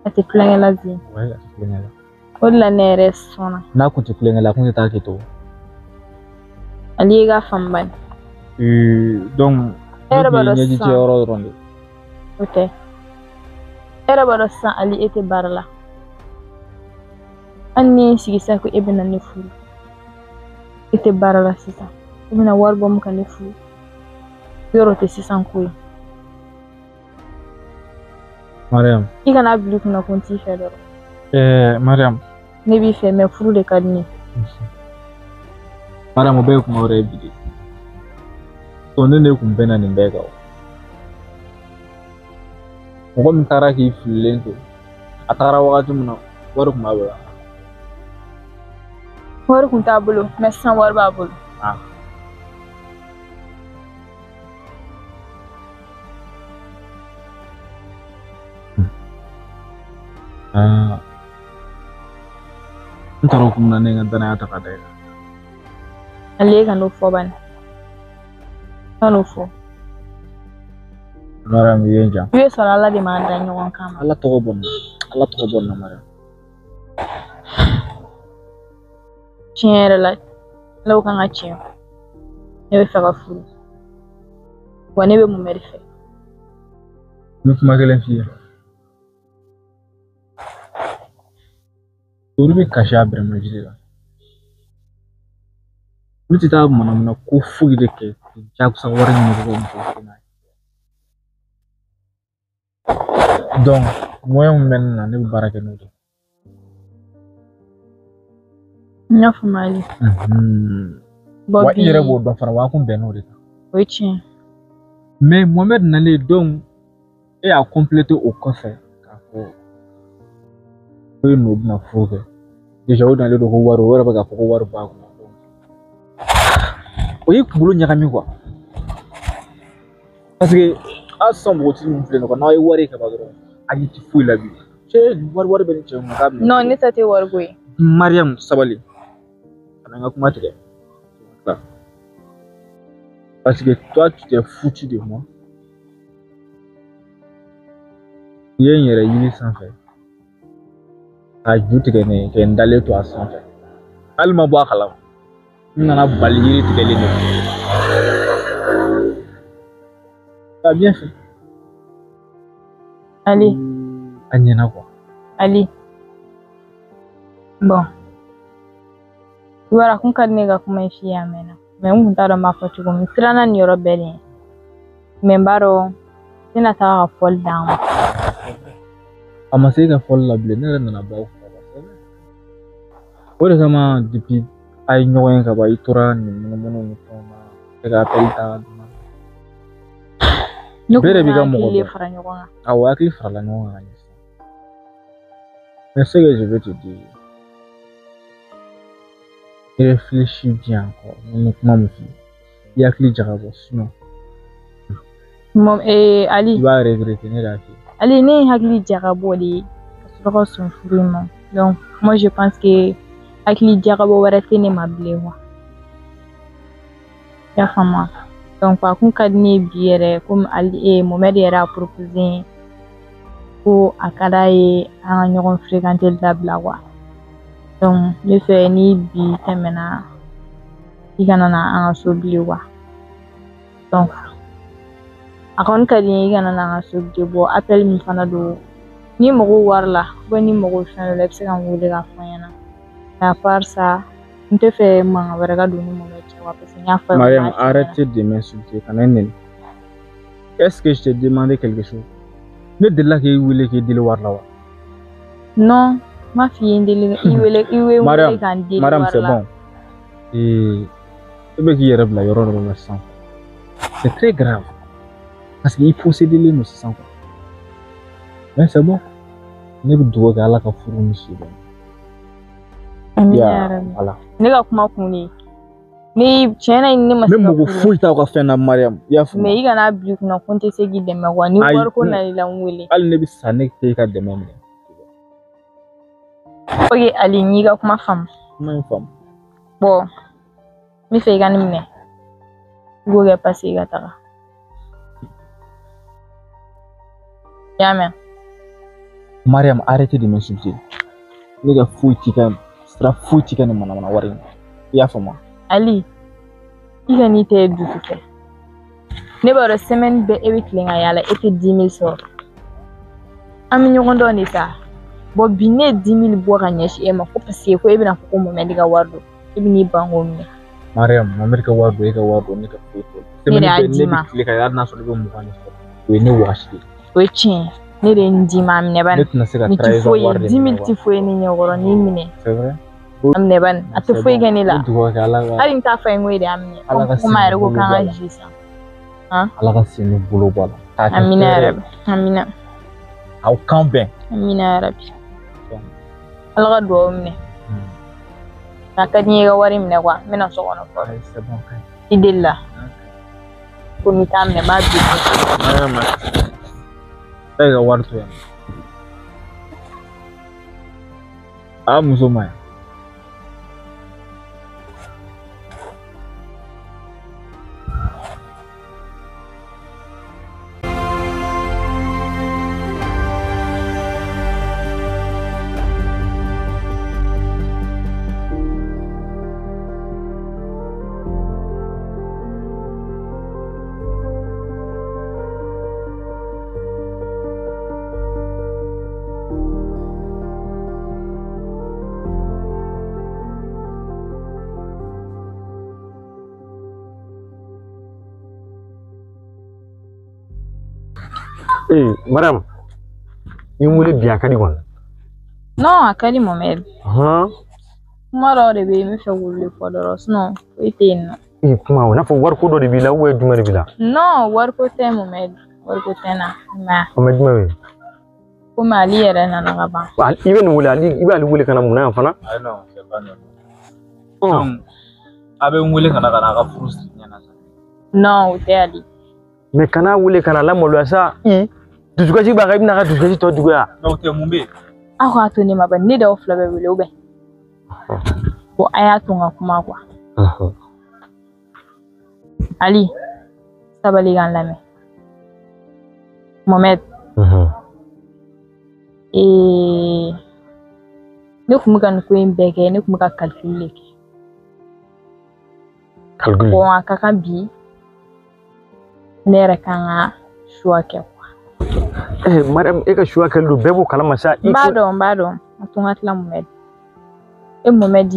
a tɛ tulonkɛ la bi. Ouais, a tɛ tulonkɛ la. O de la ne yɛrɛ sɔnna. N'a kun tɛ tulonkɛ la, a kun tɛ taa kɛ to. Ali ye ka faamu bani. Donc E yɛrɛ b'a dɔn ɲɛji sisan. cɛ yɔrɔ dɔrɔn de. O tɛ. E yɛrɛ b'a dɔn sisan Ali e tɛ baara la. Hali ni ye n sigi sisan ko e bɛna ne furu. E tɛ baara la sisan. E bɛna wari bɔ min ka ne furu. Yɔrɔ tɛ sisan ko ye. Mariam. I kana bila i kunna ko n t'i fɛ dɔrɔn. Mariam. Ne b'i fɛ mais furu de ka di ne ye. Mariam o bɛɛ ye kuma wɛrɛ ye bi de. Ne kun bɛnna nin bɛɛ kan o. Mɔgɔ min taara k'i fililen to, a tagara wagati min na, wari kun b'a bolo. Wari kun t'a bolo, mais sisan wari b'a bolo. Ah. N taara o kun na ne ye n ka danaya ta ka da i kan. Ale ka n'o fɔ bani. Ka n'o fɔ. Mariam i ye n jan. I bɛ sɔrɔ Ala de m'an da ɲɔgɔn kama. Ala tɔgɔ bɔ n na. Ala tɔgɔ bɔ n na Mariam. Tiɲɛ yɛrɛ la, Ala ko k'an ka tiɲɛ fɔ. Ne bɛ fɛ ka furu. Wa ne bɛ Mohamed fɛ. N bɛ kuma kelen f'i ye. Olu bɛ kasi a bɛrɛma jiri la. Olu tɛ taa manamana ko foyi de kɛ k'i jagosa wari ɲini k'o kɛ muso furu n'a ye. Donc moyen min bɛ ne na ne bɛ baara kɛ n'o de ye. N y'a faamu Ali. Bon, wa i yɛrɛ b'o dɔn fana wa an kun bɛnn'o de kan. O ye tiɲɛ ye. Mais Mohamed nalen donc e y'a complété o kɔfɛ k'a fɔ ko e n'o bɛna furu kɛ. Déjà o nalen don ko wari o yɛrɛ bɛ k'a fɔ ko wari b'a kun. O y'i kunkolo ɲagami quoi. Parce que hali sisan npogotigi ninnu filɛ nin ye n'aw ye wari ye ka ban dɔrɔn a ɲɛ tɛ foyi la bilen. Cɛ wari bɛ nin cɛ kun k'a bɛna. Non, ne ta tɛ wariko ye. Mariam sabali. Kana n ka kuma tigɛ. Parce que toi tu t'es foutu de moi. I ye n yɛrɛ yiri sanfɛ. Ka ju tigɛ ne ye kɛ n dalen to a sanfɛ. Hali ma bɔ a kalama. N nana bali yiri tigɛlen de ma. T'as bien fait. Ali. A ɲɛna quoi. Ali. Bon. I b'a dɔn a kun ka di ne ka kuma in f'i ye a mɛnna. Mais n kun t'a dɔn n b'a fɔ cogo min. N siranna nin yɔrɔ bɛɛ de ɲɛ. Mais n b'a dɔn n tɛna taga ka fɔli d'an ma. A ma se ka fɔli la bilen ne yɛrɛ nana bɔ aw kunna. O de kama depuis a ye ɲɔgɔn ye ka ban i tora nin munumunu ni fɛnw na e ka appel ta ka d'u ma. Ne Bɛɛ de b'i ka kun mɔgɔ hakili dɔn. fara ɲɔgɔn kan. Awɔ hakili farala ɲɔgɔn kan ka ɲɛsin. Mais ce que je veux te dire, réfléchis bien encore. N bɛ kuma min f'i ye. I hakili jagabɔ sinon Mɔ Ali. I b'a regretter ne de y'a f'i ye. Ali ne ye hakili jagabɔ de ye ka sɔrɔ ka sɔn furu in ma. Donc moi je pense que hakili jagabɔ wɛrɛ tɛ ne ma bilen quoi. I y'a faamu wa? Donc a kun ka di ne ye bi yɛrɛ komi Ali Mohamed yɛrɛ y'a proposé n ye ko a ka d'a ye an ka ɲɔgɔn fréquenter dabila quoi. Donc n bɛ fɛ ni bi tɛmɛna i kana na an ka so bilen quoi. Donc a kɔni ka di n ye i kana na an ka so bilen. Bon appel min fana don n'i mago wari la ou n'i mago fɛn dɔ la i bɛ se ka n wele k'a fɔ n ɲɛna. Mais à part ça n tɛ fɛ mankan wɛrɛ ka don ni Mohamed cɛ quoi parce que n y'a fɔ a ye. Mariam, arrêtez de m'insulter kana n nɛni. Est-ce que je t'ai demandé quelque chose? Ne delila k'e wele k'e deli wari la wa? Non, n m'a f'i ye n deli i wele i ye n wele ka n deli wari la. Mariam, c'est bon. E bɛ k'i yɛrɛ bila yɔrɔ dɔ la sisan. C'est très grave. Parce que i possédelen don sisan quoi. Mais c'est bon. Ne bɛ dugawu kɛ Ala ka furu ni si bɛn. Amina yarabi. Voilà. Ne ka kuma kun de ye. Ni tiɲɛ na ne ma se Ne ka mago furu. foyi t'aw ka fɛn na Mariam. I y'a faamu. Mais i kana bila i kunna ko n tɛ se k'i dɛmɛ quoi. Ni Ayi, wariko nana i la n wele. Hali ne bɛ sa ne tɛ e ka dɛmɛ minɛ. Ok Ali n y'i ka kuma faamu. Kuma in faamu. Bon n bɛ fɛ i ka nin minɛ. I k'o kɛ pase i ka taga. I y'a mɛn? Mariam, arrêtez de m'insulter. Ne ka foyi t'i ka sira foyi t'i ka nin manamana wari in na. I y'a faamu wa? Ali i ka n'i tɛ dusu fɛ. Ne b'a dɔn semaine bɛɛ e bɛ tilen ka yaala e tɛ 10 000 sɔrɔ. An bɛ ɲɔgɔn dɔn de sa. Bon bi ne ye 10 000 bɔ ka ɲɛsin e ma ko parce que ko e bɛna fɔ ko Mohamed ka wari don. E bɛ n'i ban k'o minɛ. Mariam, Mohamed ka wari don e ka wari don ne ka foyi t'o la. Ne de y'a Semaine bɛɛ d'i ne ma. bɛ tilen ka yaala hali n'a sɔrɔ ne bɛ 20 de sɔrɔ. O ye ne wɔsi de ye. O ye tiɲɛ ye. Ne de ye nin d'i ma a minɛ bani. Ne tɛna se ka Nin tɛ trahison foyi ye wari de 10 000 minɛ tɛ foyi ye ne ɲɛkɔrɔ n'i minɛ. C'est vrai? A minɛ bani a tɛ foyi kɛ ne la. Ne dugawu kɛ Ala ka Hali n t'a fɔ a ye n ko e de y'a minɛ. Ala ka Komi a yɛrɛ ko sen k'an bolo bɔ a ka la. ji san. Han? Ala ka sen ni bolo bɔ a la. K'a kɛ Amina hɛrɛ ye. yarabi. Amina. Aw kan bɛn. Amina yarabi. Ala ka dugawu minɛ. A ka di n ye i ka wari minɛ quoi. N bɛna so kɔnɔ fɔlɔ. Ayi, c'est bon, ka ɲi. I delila. Ko n'i t'a minɛ n b'a bila. Mariam, e ka wari to yan. A muso ma ɲi. Ee Mariam, i n wele bi a ka di kɔni. Non, a ka di Mohamed. Han? Kuma dɔw de bɛ yen n bɛ fɛ k'olu de fɔ dɔrɔn sinon foyi tɛ yen nɔ. Ee kuma o n'a fɔ wariko dɔ de b'i la ou jumɛn de b'i la? Non, wariko tɛ Mohamed, wariko tɛ n na. Mais o mɛ jumɛn bɛ yen? Komi Ali yɛrɛ nana ka ban. I bɛ nin wele Ali, i b'ale wele ka na mun na yan fana? Ayi non, c'est pas normal. Donc a bɛ n wele ka na a ka furu siri ɲɛna sa. Non, o tɛ Ali. Mais kana wele ka na lamaloya sa. I dusukasi b'a kan, i bɛna a ka dusukasi tɔ juguya. Non, o tɛ, mun bɛ yen? Aw k'a to ne ma bani, ne d'aw fila bɛɛ wele ou bien? Bon, a y'a to n ka kuma quoi. Ali, sabali ka n lamɛn. Mohamed. Ne kun bɛ ka nin ko in bɛɛ kɛ, ne kun bɛ ka calcul de kɛ. Calcul. Bon, a ka kan bi ne yɛrɛ kan ka choix kɛ quoi. Mariam, e ka choix kɛli don, bɛɛ b'o kalama sa. N b'a dɔn, n b'a dɔn. A to n ka tila Mohamed. E Mohamed,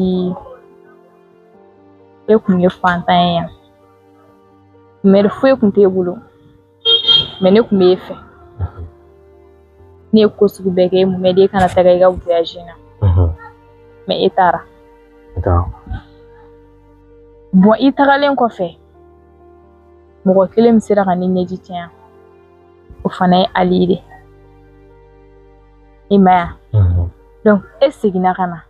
e kun ye fantan ye yan. Mohamed, foyi kun t'e bolo. Mais ne kun b'e fɛ. Ne ye ko sugu bɛɛ kɛ Mohamed, e kana taga i ka voyage in na. Mais e taara. Bon, i tagalen kɔfɛ, mɔgɔ kelen min sera ka ne ɲɛji cɛn, o fana ye Ali de. I ma ye wa? Donc e seginna ka na.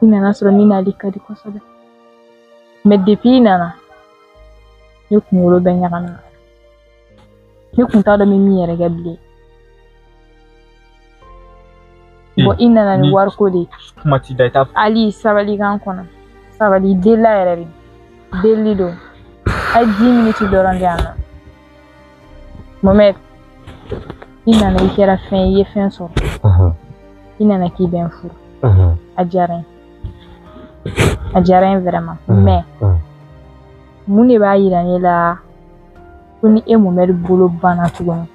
I nana sɔrɔ ne n'ale ka di kosɛbɛ. Mais depuis i nana, ne kunkolo bɛɛ ɲagamina. Ne kun t'a dɔn n bɛ min yɛrɛ kɛ bilen. Bon, i nana ni wariko de ye. Kuma t'i da i t'a fɔ. Ali, sabali kan kɔnɔ. Sabali, delila yɛrɛ de. Delili don. A ye 10 minutes dɔrɔn di yan nɔ. Mohamed, i nana i kɛra fɛn ye, i ye fɛn sɔrɔ. I nana k'i bɛ n furu. A diyara n ye. A diyara n ye vraiment. Mais mun de b'a yira ne la ko ni e Mohamed bolo banna tuguni,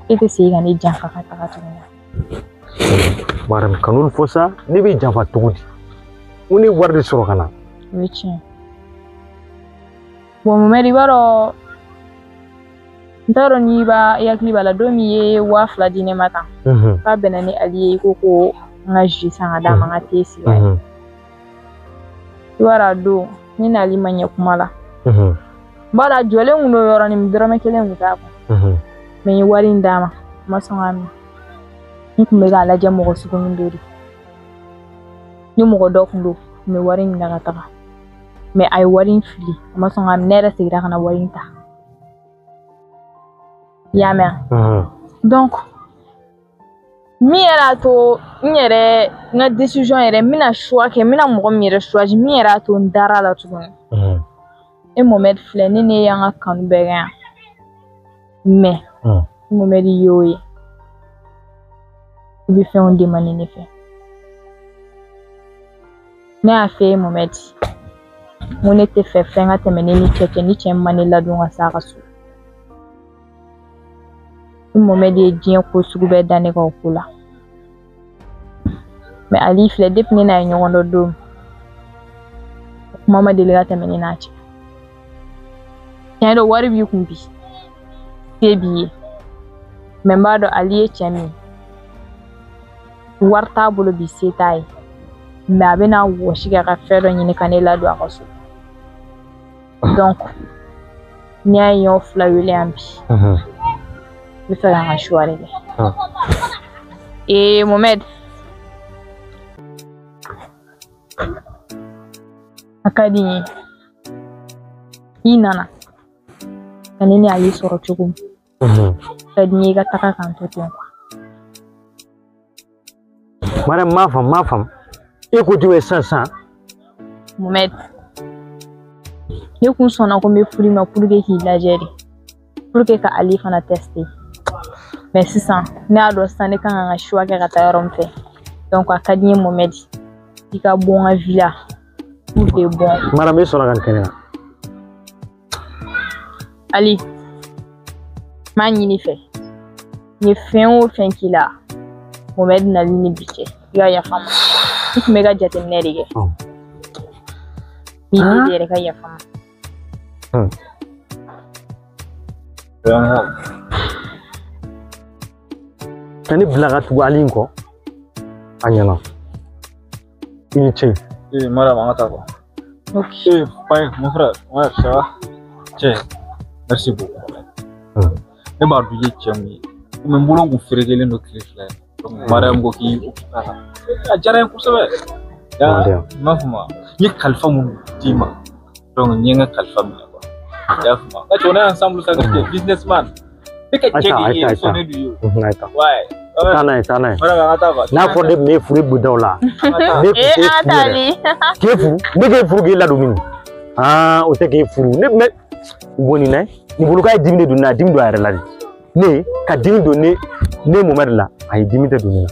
e tɛ segin ka ne janfa ka taga tuguni? Mariam, kan'olu fɔ sa, ne bɛ janfa cogo di? N ko ne ye wari de sɔrɔ ka na. O ye tiɲɛ. Bon Mohamed, i b'a dɔn, n t'a dɔn n'i b'a i hakili b'a la don min i ye 2000 di ne ma tan, k'a bɛnna ni Ali ye, i ko ko n ka jus san ka d'a ma, n ka te sigi a ye. I b'a dɔn a don ne n'Ali ma ɲɛ kuma la. N b'a dɔn a jɔlen kun don yɔrɔnin dɔrɔmɛ kelen kun t'a kun. Mais n ye wari in d'a ma, a ma sɔn k'a minɛ. N kun bɛ k'a lajɛ mɔgɔ sugu min don de. Ni mɔgɔ dɔ kun don, n bɛ wari in minɛ ka taga. Mais a ye wari in fili, a ma sɔn k'a minɛ, ne yɛrɛ seginna ka na wari in ta. I y'a mɛn wa? Donc min yɛrɛ y'a to n yɛrɛ n ka décision yɛrɛ, n bɛna choix kɛ, n bɛna mɔgɔ min yɛrɛ choisi, min yɛrɛ y'a to n dar'a la tuguni. E Mohamed filɛ, ne ne y'an ka kanu bɛɛ kɛ yan. Mais Mohamed y'o ye, i bɛ fɛnw demandé ne fɛ. Ne y'a f'e ye Mohamed, n ko ne tɛ fɛ fɛn ka tɛmɛ ne ni cɛ cɛ, ni cɛ ma ne ladon ka s'a ka so. Ni Mohamed ye diɲɛ ko sugu bɛɛ da ne kan o ko la. Mais Ali filɛ, depuis ne n'a ye ɲɔgɔn dɔn don min, o kuma ma deli ka tɛmɛ ne n'a cɛ. Tiɲɛ don, wari b'i kun bi, se b'i ye. Mais n b'a dɔn Ali ye cɛ min ye, wari t'a bolo bi, se t'a ye. Mais a bɛna wɔsi kɛ ka fɛn dɔ ɲini ka ne ladon a ka so. Donc n'i y'a ye n y'aw fila wele yan bi, n bɛ fɛ ka n ka choix de kɛ. Ee Mohamed, a ka di n ye i nana ka ne ni Ali sɔrɔ cogo min, ka di n ye i ka taga k'an to ten quoi. Mariam, m'a faamu, m'a faamu. E ko jumɛn sisan sisan? Mohamed, ne kun sɔnna ko n bɛ furu i ma pour que k'i lajɛ de, pour que ka Ali fana tester. Mais sisan ne y'a dɔn sisan ne kan ka n ka choix kɛ ka taa yɔrɔ min fɛ. Donc a ka di n ye Mohamed, i ka bɔ n ka vie la pour de bon. Mariam, e sɔnna ka nin kɛ ne la? Ali, n m'a ɲini i fɛ. N ye fɛn o fɛn k'i la, Mohamed nali ni bi cɛ, i ka yafa n ma. N kun bɛ ka jateminɛ de kɛ. N'i deli yɛrɛ ka yafa n ma. Ka ne bila ka tugu Ali in kɔ, a ɲɛna. I ni ce. Eh, Mariam, an ka taa quoi. Ok. Eh, Paye, mon frère, ouais, ça va? Cɛ, merci beaucoup. Ne b'a dɔn i ye cɛ mun ye. Komi n bolo kun ferekelen don tile 2 ye. Donc, Mariam ko k'i occuper a la. A diyara n ye kosɛbɛ. Ya, n m'a faamu. N ye kalifa mun d'i ma. Donc, n ye n ka kalifa minɛ quoi. I y'a faamu. Ka cɛ, on est ensemble ça, cɛ, businessman. Ne ka cɛ de ye sɔnnen don i ye. Ouais. Taa n'a ye, taa n'a ye. Mariam, an ka taa quoi. N'a fɔra ne tun b'e furu, e bɛ da o la. Ne tun t'e furu yɛrɛ. K'e furu, ne k'e furu k'e ladon min. Aa, o tɛ k'e furu. Ne tun bɛ bɔ nin na ye. Nin bolo k'a ye dimi de don ne la, dimi don a yɛrɛ la de. Ne ka dimi don ne Mohamed la, ayi dimi tɛ don ne la.